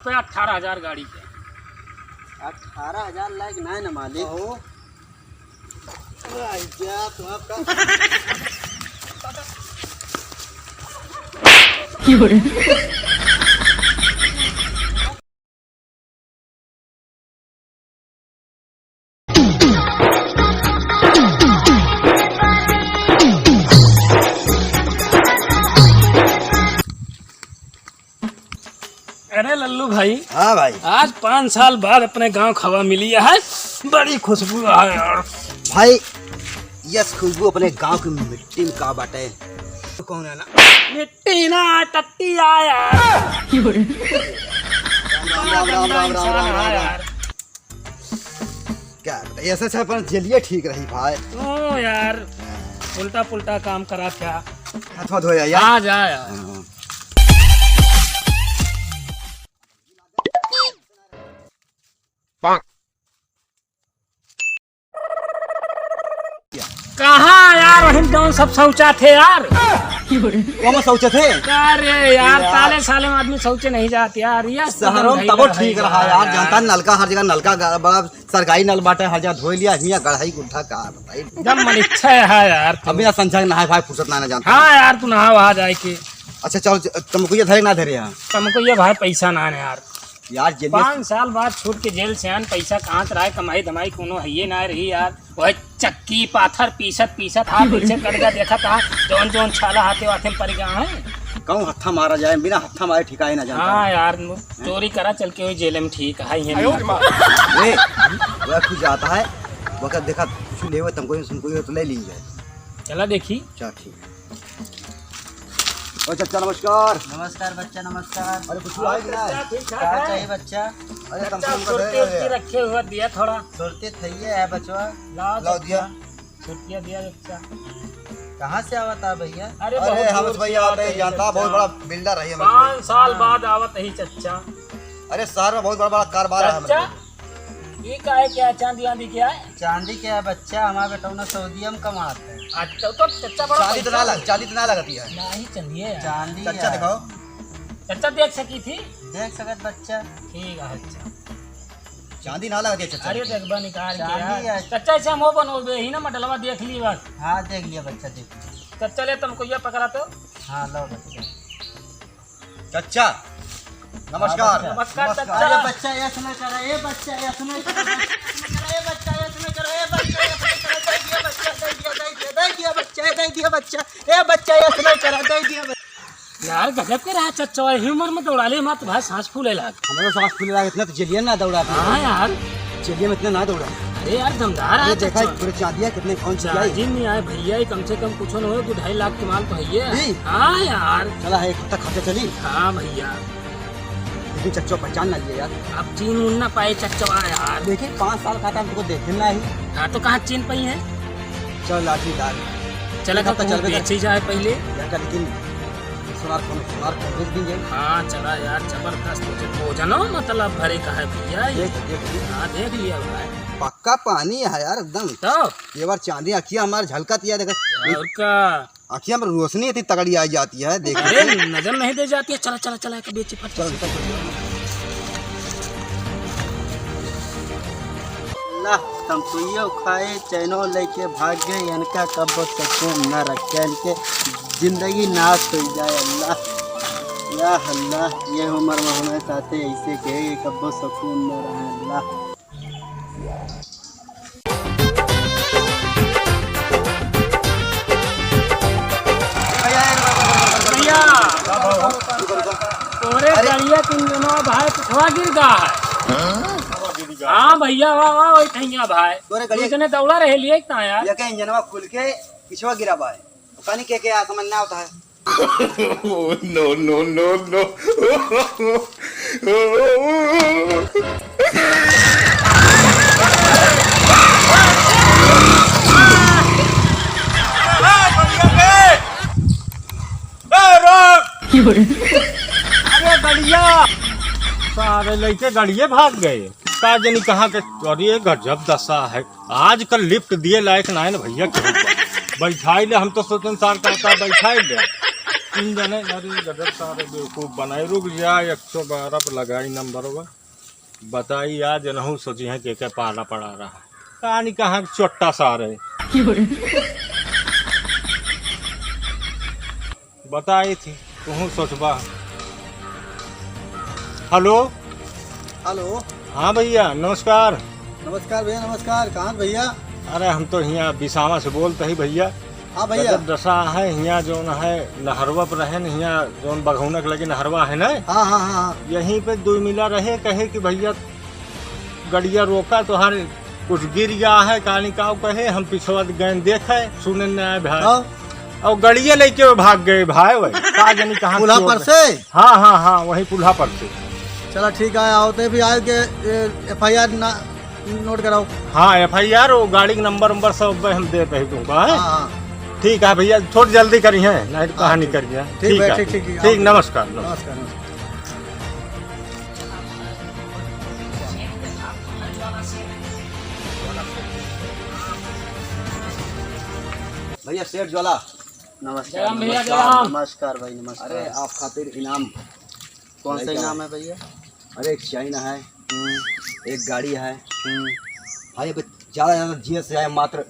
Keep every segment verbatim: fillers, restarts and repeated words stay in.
पे अठारह हजार गाड़ी के। अठारह हजार लायक ना है ना मालिक। अहो। अरे, क्या तो आपका अरे लल्लू भाई, हाँ भाई। आज पाँच साल बाद अपने गांव क हवा मिली है, बड़ी खुशबू है यार। भाई, यस खुशबू अपने गांव की मिट्टी में का बाटे? तो कौन है ना? मिट्टी ना, टट्टी आ यार। राम, राम, राम, राम, राम, राम, राम, राम। क्या बताइए, ऐसे से अपन जेलिए ठीक रही भाई। ओ यार, उल्टा पुल्टा काम करा क्या? हाथ धोया यार। आ जा यार। हाँ। कहाँ यार, वहीं जौन सब शौचा थे यार। कौन शौचा थे? अरे यार, यार। ताले साले में आदमी शौचे नहीं जाते यार। ये शहरों में तबो ठीक रहा यार, यार। जानता नलका हर जगह नलका ग-, बड़ा सरकारी नल बाटे, हर जगह धोई लिया, हियाँ गढ़ाई गुड्ढा का बताई। जब मन इच्छा है यार तू। अभी ना संझा नहाए भाई, फुर्सत ना, ना जानता। हाँ यार, तू नहा वहा जाए के। अच्छा चलो, च-, तुमको ये धरे ना धरे यहाँ। तुमको ये भाई पैसा ना है यार। यार जेल में पाँच साल बाद छूट के जेल से आन, पैसा कहाँ से रहा है, कमाई धमाई कोनो है ये ना रही यार। वह चक्की पाथर पीसत पीसत हाथ पीछे कट गया, देखा था जौन जौन छाला हाथे वाथे में पड़ गया है। कहूँ हत्था मारा जाए, बिना हत्था मारे ठिकाए ना जानता। हाँ यार, चोरी करा चल के वही जेल में ठीक है, ये आयो नहीं रे माँ। ए, वह कुछ जाता है, वह देखा कुछ ले हुए तुमको, तुमको ये तो ले लीजिए। चला देखी। चल ठीक। ओ चच्चा नमस्कार। नमस्कार बच्चा, नमस्कार। अरे कुछ आए कि ना? ठीक ठाक का है। चाहिए बच्चा? अरे कम से कम सुरती उरती रखे हुआ दिया थोड़ा। सुरती थइये है बचवा। लाओ लाओ दिया। छुट्टियाँ दिया बच्चा। कहाँ से आवत है भैया? अरे अरे बहुत हम दूर से भैया आते ही जानता, बहुत बड़ा बिल्डर है हम। पाँच साल बाद आवत ही चच्चा। अरे शहर में बहुत बड़ा बड़ा कारोबार है हम चच्चा, लोग। ये का है, क्या चांदी वांदी क्या है? चांदी क्या है बच्चा, हमारा बेटौना सऊदिया में कमात है। अच्छा तो चच्चा बड़ा चांदी तो ना पैसा लग, चांदी तो ना लगती है। नहीं चांदी है। चांदी चच्चा है। दिखाओ। चच्चा देख सकी थी? देख सकत बच्चा। ठीक है अच्छा। चांदी ना लगती है चच्चा अरे लेकिन। देखबा निकाल के चांदी यार। है। चच्चा ऐसे हम वो बनोबे ही ना मटलवा देख ली बस। हाँ देख लिया बच्चा, देख लिया। चच्चा ले तुमको ये पकड़ा तो। हाँ लो बच्चा। चच्चा, नमस्कार। हाँ, बच्चा। नमस्कार, नमस्कार। चच्चा। अरे बच्चा, ऐसा नहीं करा, ए बच्चा, ऐसा नहीं करा, ए बच्चा, ऐसा नहीं करा, ए बच्चा, ऐसा नहीं करा, दे दिया बच्चा, दे दिया, दे दिया, दे दिया बच्चा, दे दिया बच्चा, ए बच्चा, ऐसा नहीं करा, दे दिया बच्चा। यार, गजब के रहा चच्चा, यही उम्र में दौड़ा ले, हमार तो भाई सांस फूले लाग। हमारा सांस फूले लाग, इतना तो जेलियन ना दौड़ा। हाँ यार। जेलियन में इतना ना दौड़ा। अरे यार, दमदार अरे है देखा, चच्चा। पूरे चांदिया कितने कौन सी आई? चांदी नहीं आए भैया, ये कम से कम कुछ न हो, दो ढाई लाख के माल तो है ये। जी। हाँ यार। चला है, एक हफ्ता खर्चा चली। हाँ भैया। लेकिन चच्चो पहचान ना लिए यार। अब चीन उन ना पाए चच्चो यार। देखिए, पाँच साल का था, हमको देखे ना ही। हाँ, तो कहाँ चीन पाई है? चल लाठी डाल। चला एक तो हफ्ता चलबे कर। बेची जाए पहले। यार का लेकिन सोनार कौन, सोनार कौन बेच देंगे? हाँ, चला यार, जबरदस्त भोजन, भोजनो मतलब भरे का है भैया ये। देख, देख, देख। हाँ, देख लिया भाई। पक्का पानी है यार एकदम। तो? ये बार चांदी अखिया हमार झलकत या देखा। और का? अखिया में रोशनी इतनी तगड़ी आ जाती है, देख। अरे, नजर नहीं दे जाती है। चला, चला, चला, एक बेची फट। चल, चल, चल। ना, तमकुइयो खाए, चैनो लेके भाग गए, इनका कब्बो सुकून न रखे, इनके जिंदगी नाश हो जाए, अल्लाह। या अल्लाह, ये उम्र में हमारे साथे ऐसे के, ये कब्बो सुकून न रहे, अल्लाह। भैया, तोरे अरे। गड़िया के इंजनवा भाई पिछवा गिर गा है। हाँ भैया, वाह, वाह, वही ठैया भाई। तोरे गड़िया तू इतने दौड़ा रहे लिए इतना यार। ये के इंजनवा खुल के पिछवा गिरा भाई। पानी के, के आ समझ ना होता है। No, no, no, no। अरे गड़िया, सारे लइके गड़िए भाग गए। का जनी कहाँ के, अरे गजब दशा है। आजकल लिफ्ट दिए लायक ना है ना भैया, केहू का। बैठाई ले, हम तो सोचन सार कहता बैठाई ले। तीन जने, अरे गजब सारे बेवकूफ बनाए। रुक जा, एक सौ बारह पे लगाई नंबर बा। बताई आज नहु सोची है के, के पाला पड़ा रहा। कहानी कहाँ के चोट्टा सारे। बताई थी, तुहूँ सोचबा। हेलो। हेलो। हाँ भैया, नमस्कार। नमस्कार भैया, नमस्कार। कहाँ भैया? अरे, हम तो हियाँ बिसावा से बोलत ही भैया। हाँ भैया। गजब दशा है हियाँ, जौन है नहरवा पर रहे न, हियाँ जौन बघौना के लगे नहरवा है ना, हाँ, हाँ, हाँ, हाँ। यहीं पे दुइ मिला रहे, कहे कि भैया गड़िया रोका, तोहार कुछ गिर गया है, कहानी काउ कहे, हम पिछवा गए देखे, सुने न आए भाई। हाँ। और गड़िया लेके वो भाग गए भाई, वही का जानी कहाँ पुला चोर पर है। से? हाँ, हाँ, हाँ, वही पुला पर से। चला ठीक है, आवते भी आए के, ए, एफ आई आर ना, नोट कराओ। हाँ, एफ आई आर, वो गाड़ी के नंबर, नंबर सब हम देत ही तुमको, हैं? हाँ, हाँ। ठीक है भैया, थोड़ी जल्दी करी है, नहीं तो हाँ, कहानी ठीक। करी है। ठीक ठीक भैया, है। ठीक, ठीक, ठीक, ठीक, आओ। नमस्कार, नमस्कार। नमस्कार, नमस्कार। भैया, सेठ ज्वाला। नमस्कार, जय राम भैया, नमस्कार, जय राम। नमस्कार भाई, नमस्कार। अरे, आप खातिर इनाम। कौन सा लेके इनाम आए। है भैया? अरे, एक चैन है, हम्म। एक गाड़ी है। हम्म। भाई, अब ज्यादा, ज्यादा जिए से आए, मात्र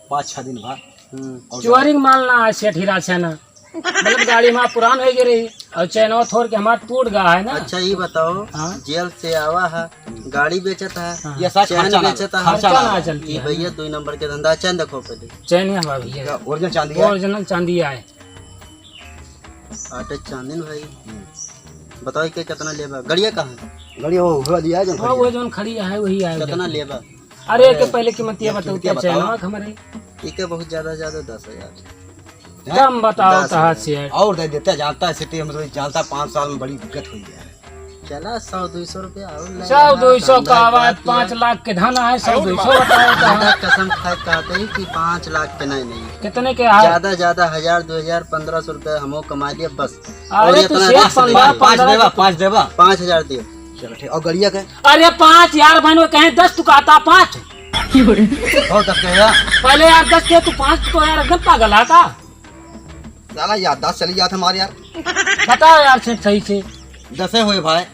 पाँच छह दिन भा। हम्म। और चोरी के माल ना है, सेठ हीरा छे ना। मतलब, गाड़ी हमार पुरान होइ गई रही और चैनवा थोड़ के हमार टूट गया है ना। अच्छा, ये बताओ, हाँ? जेल से आवा है, गाड़ी बेचत है, हाँ। ये साथ चैन खर्चा ना, बेचत है, खर्चा खर्चा ना ना। चलती ये है। भैया, दुई नंबर के धंधा। चैन देखो पहले। चैन है हमारा भैया। क्या ओरिजिनल चांदी है? ओरिजिनल चांदी है। आटे चांदी न भाई। हम्म। बताओ के कितना लेबा? गड़िया कहाँ है? गड़िया वो हुआ दिया है जो हाँ, खड़ी वो है। जौन खड़ी है, वही है। कितना लेबा? अरे, अरे, के पहले कीमतिया एक बताओ, कीमतिया क्या बताओ। चैनवा के हमारे? ठीक है, बहुत ज्यादा, ज्यादा दस हजार। हैं? कम बताओ दस हजार। तहाँ से। और दे देते, जानता है सिटी में तो जानता, पाँच साल में बड़ी दिक्कत हुई है। चला, सौ दुई सौ रुपया और ले सौ लेना, दुई सौ धंधा का आवाज, बात किया। पाँच लाख के धन आए, सौ दुई सौ बताओ तो। धंधा कसम खाए कहते ही कि पाँच लाख के नहीं, नहीं। कितने के आए? ज्यादा, ज्यादा हजार, दो हजार, पन्द्रह सौ रुपया हमो कमा लिए बस। अरे और तू इतना सेठ, दस नहीं। पन्द्रह, पाँच पन्द्रह देबा, के पाँच देबा। पाँच हजार दियो। चलो ठीक, और गड़िया के? अरे पाँच यार, बहन वो कहें दस, तू कहता पाँच। और दस के यार? पहले यार दस के, तू पाँच तो यार एकदम पागल आता। साला याददाश्त चली जात हमार यार। बताओ यार सेठ सही से। दसे हुए भाई।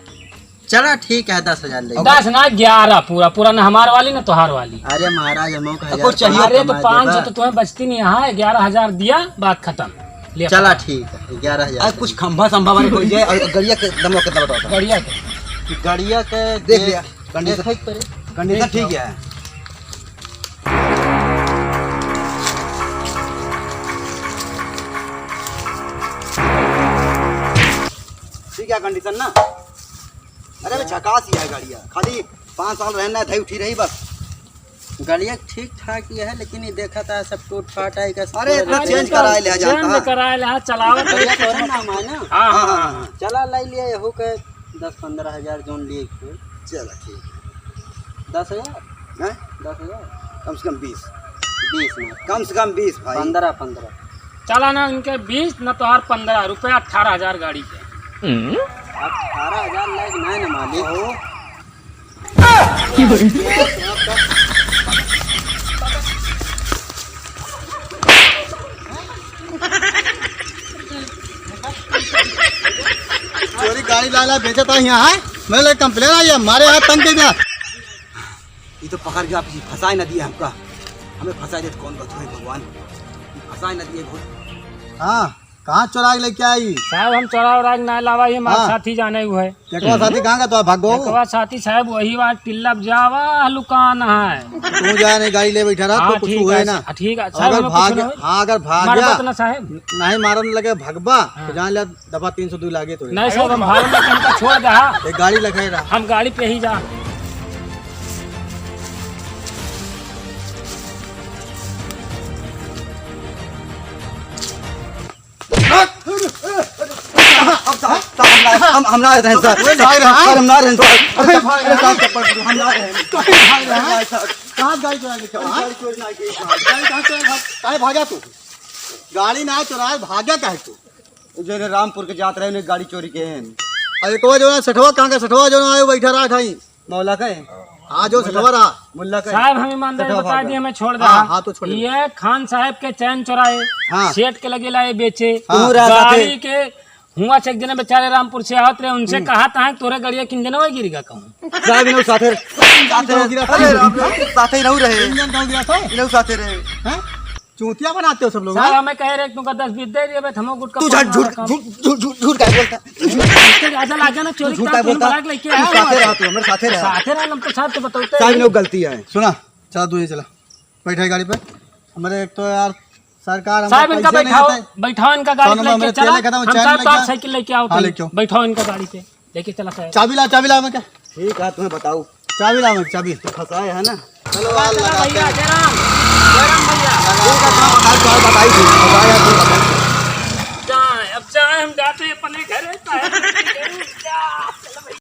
चला ठीक है, दस हजार ले। दस ना, ग्यारह पूरा, पूरा ना हमार वाली ना तोहार वाली। अरे महाराज, हमो का अब हजार कुछ चाहिए कमा अरे तो देबा। पाँच सौ तो तुम्हें बचती नहीं, हाँ, ग्यारह हजार दिया, बात खत्म। ले चला पकड़। ठीक है, ग्यारह हजार अरे कुछ खंभा संभा वाले कोई जाए और गड़िया के दमवा के बताओ। गड़िया के। गड़िया के देख देख। लिया। कंडीशन, देखा ही पड़े। कंडीशन ठीक है। ठीक है कंडीशन ना? अरे बे, झकास ही है गाड़िया, खाली पाँच साल रहना है, धई उठी रही बस। गाड़िया ठीक ठाक ही है, लेकिन ये देखा था सब टूट फाट है, इका अरे, इतना अरे, चेंज तो कराए ले, जानता चेंज है? कराए ले, हाँ, चलावत बढ़िया रहे। तो है ना, हम है ना? हाँ, हाँ, हाँ, हाँ। हाँ। चला, लाई लिया, यहू के दस पन्द्रह हजार जोन लिए के। चला, ठीक है। दस हजार? हैं? दस हजार? कम से कम बीस। बीस ना। कम से कम बीस, भाई। पन्द्रह, पन्द्रह। चला ना, इनके बीस, ना तोहार पन्द्रह रुपया, अठारह हजार गाड़ी के। अठारह हजार लायक नहीं ना मालिक। ओहो। चोरी गाड़ी ला ला बेचत है यहाँ, हैं? मैं ले कंप्लेन आई है, मारे हाथ तंग के दिया। ये तो पकड़ के आप फंसाए ना दिए हमका, हमें फंसाए दे तो कौन बचो है भगवान, ये फंसाए ना दिए बहुत। हाँ। कहाँ चोरा के लेके आई? साहब, हम चोरा उरा के ना लावा, ये हमारे हाँ। साथी जाने हुए। एकवा साथी कहाँ का तो भागो? एकवा साथी साहब वही बात टिल्ला जावा लुकान है। तू जा नहीं, गाड़ी ले बैठा रहा, हाँ, तो कुछ ठीक हुए है, ना। ठीक है, साहब, अगर हमें कुछ भाग, ना होए। हाँ, अगर भाग मार गया, मत ना साहब। नहीं मारन लगे भगबा, हाँ। तो जान ले दफा तीन सौ दो लागे तो। नहीं साहब, हम भाग में हमको छोड़ दे, हाँ। एक गाड़ी लगे रहा। हम गाड़ी पे ही जा। हम, हम, हम ना रहते हैं सर। अरे भाई, सर, हम ना रहते हैं सर। अरे भाई, अरे साहब, चप्पल पकड़ो, हम ना रहते हैं। कहाँ भाग रहे हैं? सर। कहाँ गाड़ी चुरा के क्या? गाड़ी चोरी ना की। गाड़ी कहाँ चोरा भाग-, काहे भागा तू? गाड़ी ना चुराए, भागा काहे तू? जो है रामपुर के जात रहे, उन्हें गाड़ी चोरी के हैं। अरे एक बार जो है सेठवा, कहाँ का सेठवा जो है बैठा रहा था ही। मौला का है? हाँ, जो सेठवा रहा, मुल्ला का। साहब, हम ईमानदारी सेठवा बता दी, हमें छोड़ दे। हाँ, हाँ, तो छोड़ दे। ये खान साहब के चैन चुराए, हाँ। सेठ के लगे लाए बेचे, हाँ। तू रहा साथे। गाड़ी के हुआ से एक जने बेचारे रामपुर से आवत रहे, उनसे हम्म। कहा था, "तोरे गड़िया किन जने वही गिरी गा कहूँ?" साहब, इन्हों साथे, साथे, गिरा था। अरे राम, राम, साथे इन्हों रहे। किन जने कहूँ गिरा था? इन्हों साथे रहे। हैं? चूतिया बनाते हो सब लोग, साहब, हाँ? हमें कहे रहे, "तुमका दस बीस दे दिए, बस हमको गुटखा तू झूठ, पान झूठ, वाला काम।" झूठ, झूठ, झूठ, झूठ काहे बोलता? इससे ज्यादा लागे ना, चोरी झूठ का काहे तुम बोलता? बड़ा लेके तू आया साथे हमारे। रहा, तू हमारे साथे रहा। साथे रहा, हम तो साथ तो बताते साहब, हैं। इन्हों गलती है। सुना, चला तू ये चला, बैठा है गाड़ी पे। हमारे एक तो यार सरकार हमको साहब, इनका पैसे नहीं बैठाओ, देते। बैठाओ इनका गाड़ी पे, कौनो लेके हमारे चला। तेल खत्म, हम चैन साहब लेके तो आ। साइकिल लेके आओ, हाँ, तुम लेके आओ। बैठाओ इनका गाड़ी पे। लेके चला साहब। चाबी ला, चाबी ला मैं क्या? ठीक है, तुम्हें बताओ। चाबी ला मैं, चाबी। तो फंसाए है ना? चलो, चला, अल्लाह चला भैया, रास्ते। जयराम। जयराम भैया। ठीक है, तुम्हें बताओ, चाबी बताई थी। बताओ यार, तुम बताओ। जाए, अब जाए, हम जाते हैं अपने घरे, साहब। जा, चलो भैया।